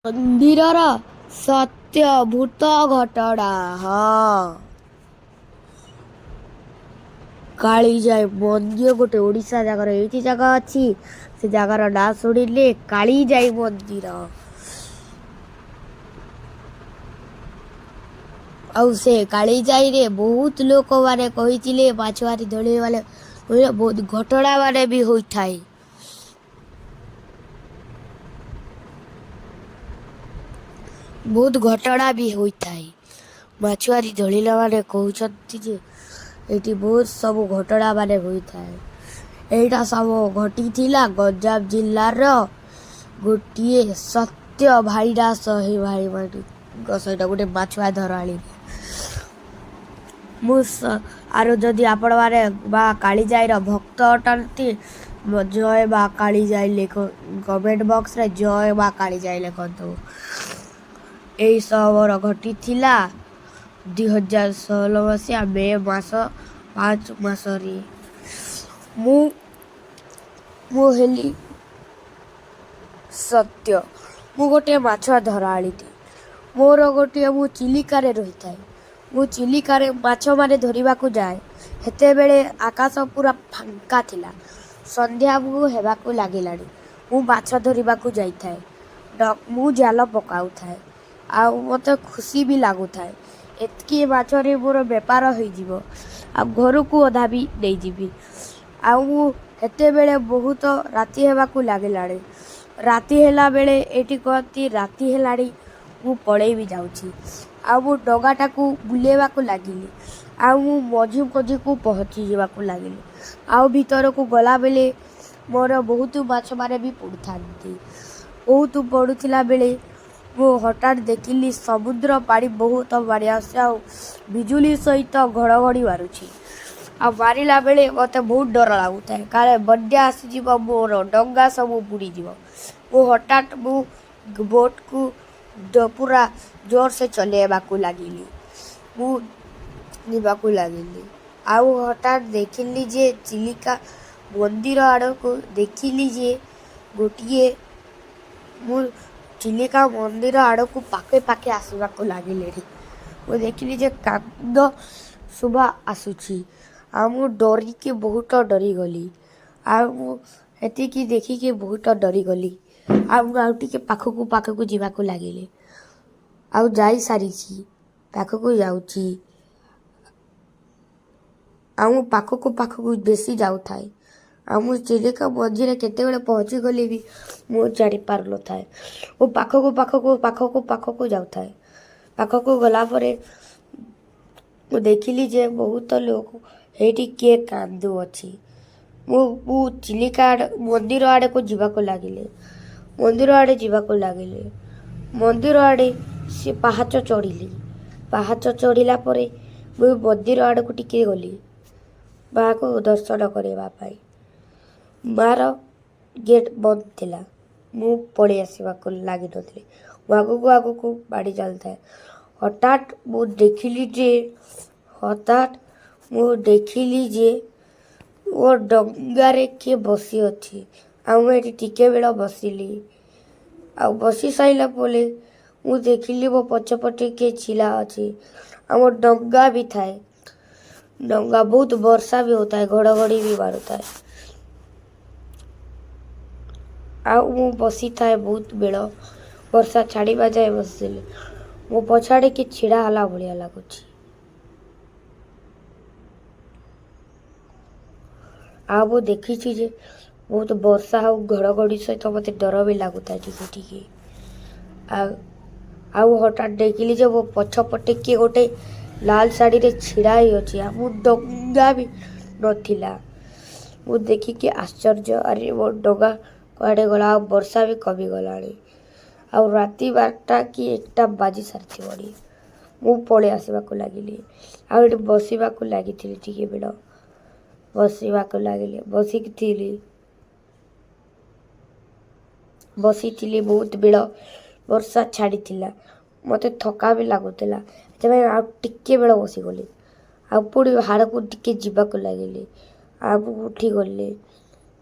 ମନ୍ଦିରର ସତ୍ୟ ଭୂତ ଘଟଣା। ହଁ, କାଳିଜାଇ ମନ୍ଦିର ଗୋଟେ ଓଡ଼ିଶା ଜାଗାର ଏଇଠି ଜାଗା ଅଛି। ସେ ଜାଗାର ନାଁ ଶୁଣିଲେ କାଳିଜାଇ ମନ୍ଦିର। ଆଉ ସେ କାଳିଜାଇରେ ବହୁତ ଲୋକମାନେ କହିଥିଲେ ମାଛୁଆରୀ ଧଳିବାଲେ ବହୁତ ଘଟଣା ମାନେ ବି ହୋଇଥାଏ। ବହୁତ ଘଟଣା ବି ହୋଇଥାଏ। ମାଛୁଆରୀ ଧଳିଲା ମାନେ କହୁଛନ୍ତି ଯେ ଏଇଠି ବହୁତ ସବୁ ଘଟଣା ମାନେ ହୋଇଥାଏ। ଏଇଟା ସବୁ ଘଟିଥିଲା ଗଞ୍ଜାମ ଜିଲ୍ଲାର ଗୋଟିଏ ସତ୍ୟ ଭାଇନା ଶହେ ଭାଇମାନଙ୍କ ସହିତ ଗୋଟେ ମାଛୁଆ ଧରାଳି। ମୁଁ ଆରୁ ଯଦି ଆପଣମାନେ ମା କାଳିଜାଇର ଭକ୍ତ ଅଟନ୍ତି, ଜୟ ମା କାଳିଜାଇ ଲେଖ କମେଣ୍ଟ ବକ୍ସରେ, ଜୟ ମା କାଳିଜାଇ ଲେଖନ୍ତୁ। ଏହି ସହର ଘଟିଥିଲା 2016 ମସିହା ମେ ମାସ 5 ମାସରେ। ମୁଁ ହେଲି ସତ୍ୟ, ମୁଁ ଗୋଟିଏ ମାଛ ଧରାଳିଟେ। ମୋର ଗୋଟିଏ ମୁଁ ଚିଲିକାରେ ରହିଥାଏ। ମୁଁ ଚିଲିକାରେ ମାଛମାନେ ଧରିବାକୁ ଯାଏ। ସେତେବେଳେ ଆକାଶ ପୁରା ଫାଙ୍କା ଥିଲା, ସନ୍ଧ୍ୟା ହେବାକୁ ଲାଗିଲାଣି। ମୁଁ ମାଛ ଧରିବାକୁ ଯାଇଥାଏ, ମୁଁ ଜାଲ ପକାଉଥାଏ ଆଉ ମୋତେ ଖୁସି ବି ଲାଗୁଥାଏ। ଏତିକି ମାଛରେ ମୋର ବେପାର ହେଇଯିବ ଆଉ ଘରକୁ ଅଧା ବି ନେଇଯିବି। ଆଉ ମୁଁ ସେତେବେଳେ ବହୁତ ରାତି ହେବାକୁ ଲାଗିଲାଣି। ରାତି ହେଲା ବେଳେ ଏଇଠି କହନ୍ତି ରାତି ହେଲାଣି, ମୁଁ ପଳେଇବି ଯାଉଛି। ଆଉ ମୁଁ ଡଙ୍ଗାଟାକୁ ବୁଲେଇବାକୁ ଲାଗିଲି ଆଉ ମୁଁ ମଝି ମଝିକୁ ପହଞ୍ଚି ଯିବାକୁ ଲାଗିଲି। ଆଉ ଭିତରକୁ ଗଲାବେଳେ ମୋର ବହୁତ ମାଛମାନେ ବି ପଡ଼ୁଥାନ୍ତି। ବହୁତ ପଡ଼ୁଥିଲା ବେଳେ ମୁଁ ହଠାତ୍ ଦେଖିଲି ସମୁଦ୍ର ପାଣି ବହୁତ ମାଡ଼ି ଆସୁଛି ଆଉ ବିଜୁଳି ସହିତ ଘଡ଼ଘଡ଼ି ମାରୁଛି। ଆଉ ମାରିଲା ବେଳେ ମୋତେ ବହୁତ ଡର ଲାଗୁଥାଏ, କାଳେ ବନ୍ୟା ଆସିଯିବ, ମୋର ଡଙ୍ଗା ସବୁ ବୁଡ଼ିଯିବ। ମୁଁ ହଠାତ୍ ମୁଁ ବୋଟ୍କୁ ପୁରା ଜୋରସେ ଚଲେଇବାକୁ ଲାଗିଲି, ମୁଁ ଯିବାକୁ ଲାଗିଲି। ଆଉ ହଠାତ୍ ଦେଖିଲି ଯେ ଚିଲିକା ମନ୍ଦିର ଆଡ଼କୁ ଦେଖିଲି ଯେ ଗୋଟିଏ ମୁଁ ଚିଲିକା ମନ୍ଦିର ଆଡ଼କୁ ପାଖେ ପାଖେ ଆସିବାକୁ ଲାଗିଲେଣି। ମୁଁ ଦେଖିଲି ଯେ କାନ୍ଦ ଶୁଭା ଆସୁଛି ଆଉ ମୁଁ ଡରିକି ବହୁତ ଡରିଗଲି। ଆଉ ମୁଁ ଏତିକି ଦେଖିକି ବହୁତ ଡରିଗଲି ଆଉ ମୁଁ ଆଉ ଟିକେ ପାଖକୁ ପାଖକୁ ଯିବାକୁ ଲାଗିଲି। ଆଉ ଯାଇସାରିଛି, ପାଖକୁ ଯାଉଛି ଆଉ ମୁଁ ପାଖକୁ ପାଖକୁ ବେଶୀ ଯାଉଥାଏ। ଆଉ ମୁଁ ଚିଲିକା ମଝିରେ କେତେବେଳେ ପହଞ୍ଚିଗଲି ବି ମୁଁ ଜାଣିପାରୁନଥାଏ। ମୁଁ ପାଖକୁ ପାଖକୁ ପାଖକୁ ପାଖକୁ ଯାଉଥାଏ। ପାଖକୁ ଗଲା ପରେ ମୁଁ ଦେଖିଲି ଯେ ବହୁତ ଲୋକ ହେଇଠି କିଏ କାନ୍ଦୁଅଛି। ମୁଁ ଚିଲିକା ଆଡ଼େ ମନ୍ଦିର ଆଡ଼କୁ ଯିବାକୁ ଲାଗିଲି, ମନ୍ଦିର ଆଡ଼େ ଯିବାକୁ ଲାଗିଲି। ମନ୍ଦିର ଆଡ଼େ ସେ ପାହାଚ ଚଢ଼ିଲି। ପାହାଚ ଚଢ଼ିଲା ପରେ ମୁଁ ମନ୍ଦିର ଆଡ଼କୁ ଟିକେ ଗଲି ମାଆକୁ ଦର୍ଶନ କରିବା ପାଇଁ। ମାଆର ଗେଟ୍ ବନ୍ଦ ଥିଲା। ମୁଁ ପଳେଇ ଆସିବାକୁ ଲାଗିନଥିଲି, ମୁଁ ଆଗକୁ ଆଗକୁ ମାଡ଼ି ଚାଲିଥାଏ। ହଠାତ୍ ମୁଁ ଦେଖିଲି ଯେ ହଠାତ୍ ମୁଁ ଦେଖିଲି ଯେ ମୋ ଡଙ୍ଗାରେ କିଏ ବସିଅଛି। ଆଉ ମୁଁ ଏଠି ଟିକେ ବେଳ ବସିଲି। ଆଉ ବସି ସାରିଲା ପରେ ମୁଁ ଦେଖିଲି ମୋ ପଛପଟେ କିଏ ଛିଡ଼ା ଅଛି। ଆମ ଡଙ୍ଗା ବି ଥାଏ, ଡଙ୍ଗା ବହୁତ ବର୍ଷା ବି ହେଉଥାଏ, ଘଡ଼ଘଡ଼ି ବି ମାରୁଥାଏ। ଆଉ ମୁଁ ବସିଥାଏ ବହୁତ ବେଳ, ବର୍ଷା ଛାଡ଼ିବା ଯାଏ ବସିଥିଲି। ମୋ ପଛଆଡ଼େ କିଏ ଛିଡ଼ା ହେଲା ଭଳିଆ ଲାଗୁଛି। ଆଉ ମୁଁ ଦେଖିଛି ଯେ ବହୁତ ବର୍ଷା ଆଉ ଘଡ଼ଘଡ଼ି ସହିତ ମୋତେ ଡର ବି ଲାଗୁଥାଏ ଟିକେ ଟିକେ। ଆଉ ଆଉ ହଠାତ୍ ଦେଖିଲି ଯେ ମୋ ପଛପଟେ କିଏ ଗୋଟେ ଲାଲ ଶାଢ଼ୀରେ ଛିଡ଼ା ହେଇଅଛି ଆଉ ମୋ ଡଙ୍ଗା ବି ନଥିଲା। ମୁଁ ଦେଖିକି ଆଶ୍ଚର୍ଯ୍ୟ, ଆରେ ମୋ ଡଙ୍ଗା କୁଆଡ଼େ ଗଲା? ଆଉ ବର୍ଷା ବି କମିଗଲାଣି ଆଉ ରାତି 12ଟା କି 1ଟା ବାଜି ସାରିଥିବଣି। ମୁଁ ପଳେଇ ଆସିବାକୁ ଲାଗିଲି ଆଉ ଏଠି ବସିବାକୁ ଲାଗିଥିଲି। ଟିକେ ବେଳ ବସିବାକୁ ଲାଗିଲି, ବସିକି ଥିଲି, ବସିଥିଲି ବହୁତ ବେଳ। ବର୍ଷା ଛାଡ଼ିଥିଲା, ମୋତେ ଥକା ବି ଲାଗୁଥିଲା, ସେଥିପାଇଁ ଆଉ ଟିକେ ବେଳ ବସିଗଲି। ଆଉ ପୁଣି ହାଡ଼କୁ ଟିକେ ଯିବାକୁ ଲାଗିଲି ଆଉ ମୁଁ ଉଠିଗଲି।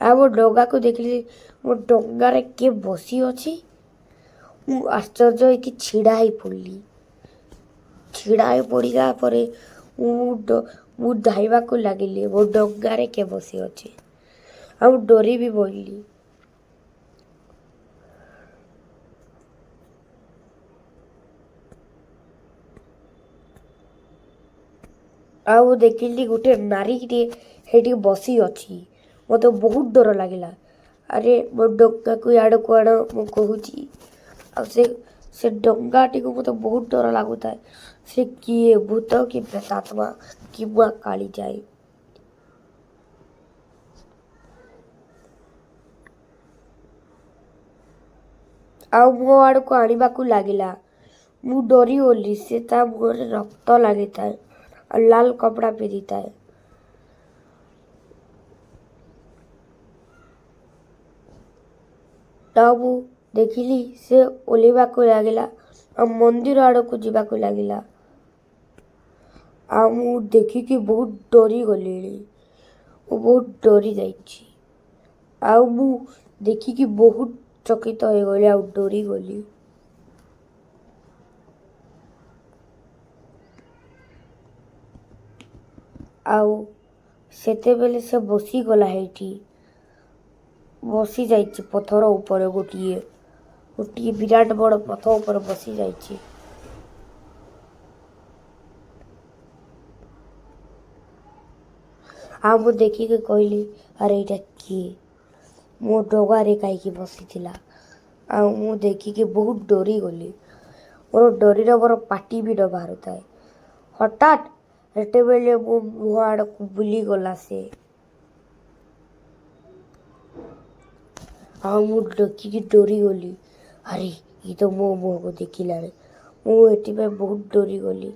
ଆଉ ମୋ ଡଙ୍ଗାକୁ ଦେଖିଲି, ମୋ ଡଙ୍ଗାରେ କିଏ ବସିଅଛି। ମୁଁ ଆଶ୍ଚର୍ଯ୍ୟ ହେଇକି ଛିଡ଼ା ହେଇ ପଡ଼ିଲି। ଛିଡ଼ା ହେଇ ପଡ଼ିଲା ପରେ ମୁଁ ମୁଁ ଧାଇଁବାକୁ ଲାଗିଲି, ମୋ ଡଙ୍ଗାରେ କିଏ ବସି ଅଛି। ଆଉ ଡରି ବି ପଡ଼ିଲି। ଆଉ ଦେଖିଲି ଗୋଟେ ନାରୀଟିଏ ସେଇଠି ବସି ଅଛି। ମୋତେ ବହୁତ ଡର ଲାଗିଲା। ଆରେ, ମୋ ଡଙ୍ଗାକୁ ଇଆଡ଼କୁ ଆଣ, ମୁଁ କହୁଛି। ଆଉ ସେ ଡଙ୍ଗାଟିକୁ ମୋତେ ବହୁତ ଡର ଲାଗୁଥାଏ। ସେ କିଏ, ଭୂତ କି ପ୍ରେତାତ୍ମା କିମ୍ବା କାଳିଜାଇ? ଆଉ ମୋ ଆଡ଼କୁ ଆଣିବାକୁ ଲାଗିଲା। ମୁଁ ଡରିଗଲି। ସେ ତା ମୁହଁରେ ରକ୍ତ ଲାଗିଥାଏ ଆଉ ଲାଲ କପଡ଼ା ପିନ୍ଧିଥାଏ। ତ ମୁଁ ଦେଖିଲି ସେ ଓହ୍ଲେଇବାକୁ ଲାଗିଲା ଆଉ ମନ୍ଦିର ଆଡ଼କୁ ଯିବାକୁ ଲାଗିଲା। ଆଉ ମୁଁ ଦେଖିକି ବହୁତ ଡରିଗଲିଣି। ମୁଁ ବହୁତ ଡରି ଯାଇଛି। ଆଉ ମୁଁ ଦେଖିକି ବହୁତ ଚକିତ ହେଇଗଲି ଆଉ ଡରିଗଲି। ଆଉ ସେତେବେଳେ ସେ ବସିଗଲା, ହେଇଠି ବସିଯାଇଛି ପଥର ଉପରେ। ଗୋଟିଏ ଗୋଟିଏ ବିରାଟ ବଡ଼ ପଥର ଉପରେ ବସିଯାଇଛି। ଆଉ ମୁଁ ଦେଖିକି କହିଲି, ଆରେ, ଏଇଟା କିଏ? ମୋ ଡଙ୍ଗାରେ କାହିଁକି ବସିଥିଲା? ଆଉ ମୁଁ ଦେଖିକି ବହୁତ ଡରିଗଲି। ମୋର ଡରିର ମୋର ପାଟି ବି ନ ବାହାରୁଥାଏ। ହଠାତ୍ ସେତେବେଳେ ମୋ ମୁହଁ ଆଡ଼କୁ ବୁଲିଗଲା ସେ। ଆଉ ମୁଁ ଦେଖିକି ଡରିଗଲି। ଆରେ, ଇଏ ତ ମୋ ମୁହଁକୁ ଦେଖିଲାଣି। ମୁଁ ଏଥିପାଇଁ ବହୁତ ଡରିଗଲି।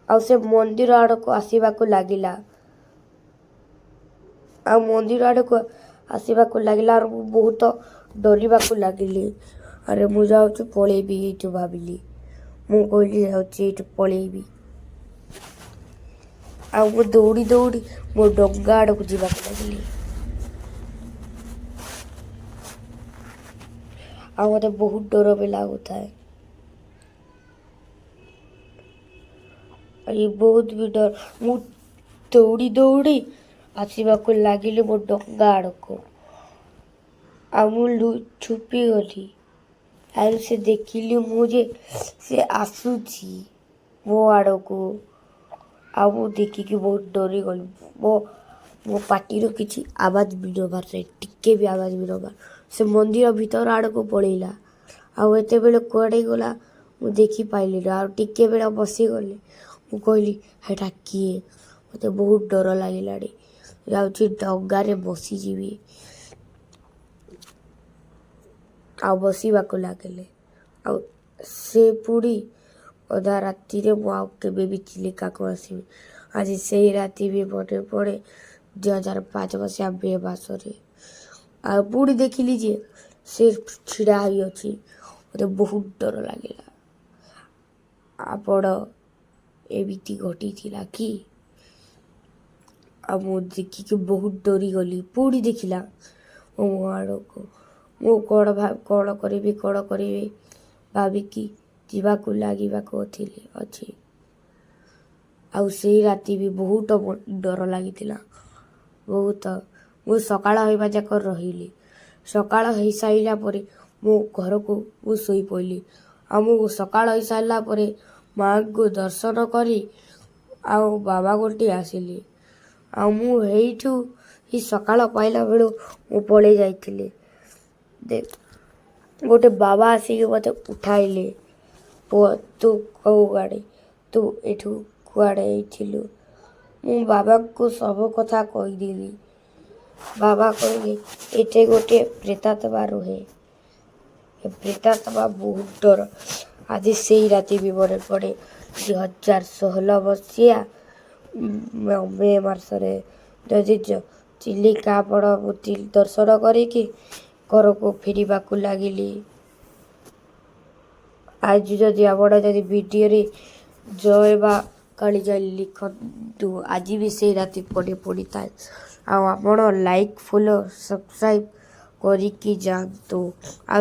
ଆଉ ସେ ମନ୍ଦିର ଆଡ଼କୁ ଆସିବାକୁ ଲାଗିଲା। ଆଉ ମନ୍ଦିର ଆଡ଼କୁ ଆସିବାକୁ ଲାଗିଲା ଆଉ ମୁଁ ବହୁତ ଡରିବାକୁ ଲାଗିଲି। ଆରେ, ମୁଁ ଯାଉଛି ପଳେଇବି ଏଇଠୁ, ଭାବିଲି। ମୁଁ କହିଲି, ଯାଉଛି ଏଇଠୁ ପଳେଇବି। ଆଉ ମୁଁ ଦୌଡ଼ି ଦୌଡ଼ି ମୋ ଡଙ୍ଗା ଆଡ଼କୁ ଯିବାକୁ ଲାଗିଲି। ଆଉ ମୋତେ ବହୁତ ଡର ବି ଲାଗୁଥାଏ। ଇଏ ବହୁତ ବି ଡର। ମୁଁ ଦୌଡ଼ି ଦୌଡ଼ି ଆସିବାକୁ ଲାଗିଲି ମୋ ଡଙ୍ଗା ଆଡ଼କୁ। ଆଉ ମୁଁ ଛୁପିଗଲି। ଆଉ ସେ ଦେଖିଲି ମୁଁ ଯେ ସେ ଆସୁଛି ମୋ ଆଡ଼କୁ। ଆଉ ମୁଁ ଦେଖିକି ବହୁତ ଡରିଗଲି। ମୋ ମୋ ପାଟିରୁ କିଛି ଆବାଜ ବି ନ ବାହାରୁଥାଏ, ଟିକେ ବି ଆବାଜ ବି ନ ବାହାର। ସେ ମନ୍ଦିର ଭିତର ଆଡ଼କୁ ପଳେଇଲା। ଆଉ ଏତେବେଳେ କୁଆଡ଼େ ଗଲା, ମୁଁ ଦେଖିପାଇଲିନି। ଆଉ ଟିକେ ବେଳ ବସିଗଲି। ମୁଁ କହିଲି, ହେଟା କିଏ? ମୋତେ ବହୁତ ଡର ଲାଗିଲାଣି। ଯାଉଛି ଡଙ୍ଗାରେ ବସିଯିବି। ଆଉ ବସିବାକୁ ଲାଗିଲେ। ଆଉ ସେ ପୁଣି ଅଧା ରାତିରେ ମୁଁ ଆଉ କେବେ ବି ଚିଲିକାକୁ ଆସିବି। ଆଜି ସେଇ ରାତି ବି ମନେ ପଡ଼େ, 2005 ମସିହା ମେ ମାସରେ। ଆଉ ପୁଣି ଦେଖିଲି ଯେ ସେ ଛିଡ଼ା ହୋଇଅଛି। ମୋତେ ବହୁତ ଡର ଲାଗିଲା। ଆପଣ ଏମିତି ଘଟିଥିଲା କି? ଆଉ ମୁଁ ଦେଖିକି ବହୁତ ଡରିଗଲି। ପୁଣି ଦେଖିଲା ମୋ ମୁହଁ ଆଡ଼କୁ। ମୁଁ କ'ଣ କରିବି, କ'ଣ କରିବି ଭାବିକି ଯିବାକୁ ଲାଗିବାକୁ ଥିଲି ଅଛି। ଆଉ ସେଇ ରାତି ବି ବହୁତ ଡର ଲାଗିଥିଲା, ବହୁତ। ମୁଁ ସକାଳ ହେବା ଯାକ ରହିଲି। ସକାଳ ହେଇସାରିଲା ପରେ ମୁଁ ଘରକୁ ମୁଁ ଶୋଇପଡ଼ିଲି। ଆଉ ମୁଁ ସକାଳ ହେଇସାରିଲା ପରେ ମାଆଙ୍କୁ ଦର୍ଶନ କରି ଆଉ ବାବା ଗୋଟି ଆସିଲି। ଆଉ ମୁଁ ହେଇଠୁ ହିଁ ସକାଳ ପାଇଲା ବେଳୁ ମୁଁ ପଳେଇ ଯାଇଥିଲି। ଗୋଟେ ବାବା ଆସିକି ମୋତେ ଉଠାଇଲେ, ପୁଅ, ତୁ କେଉଁ ଗାଡ଼ି, ତୁ ଏଠୁ କୁଆଡ଼େ ହେଇଥିଲୁ? ମୁଁ ବାବାଙ୍କୁ ସବୁ କଥା କହିଦେଲି। ବାବା କହିଲେ, ଏଠି ଗୋଟିଏ ପ୍ରେତାତ୍ମା ରୁହେ। ଏ ପ୍ରେତାତ୍ମା ବହୁତ ଡର। ଆଜି ସେଇ ରାତି ବି ମନେ ପଡ଼େ, 2016 ମସିହା ମେ ମାସରେ। ଯଦି ଚିଲିକା ଆପଣ ଦର୍ଶନ କରିକି ଘରକୁ ଫେରିବାକୁ ଲାଗିଲି। ଆଜି ଯଦି ଆପଣ ଯଦି ଭିଡ଼ିଓରେ ଜୟ ମା କାଳିଜାଇ ଲେଖନ୍ତୁ। ଆଜି ବି ସେଇ ରାତି ମନେ ପଡ଼ିଥାଏ। ଆଉ ଆପଣ ଲାଇକ୍, ଫଲୋ, ସବସ୍କ୍ରାଇବ୍ କରିକି ଯାଆନ୍ତୁ। ଆଉ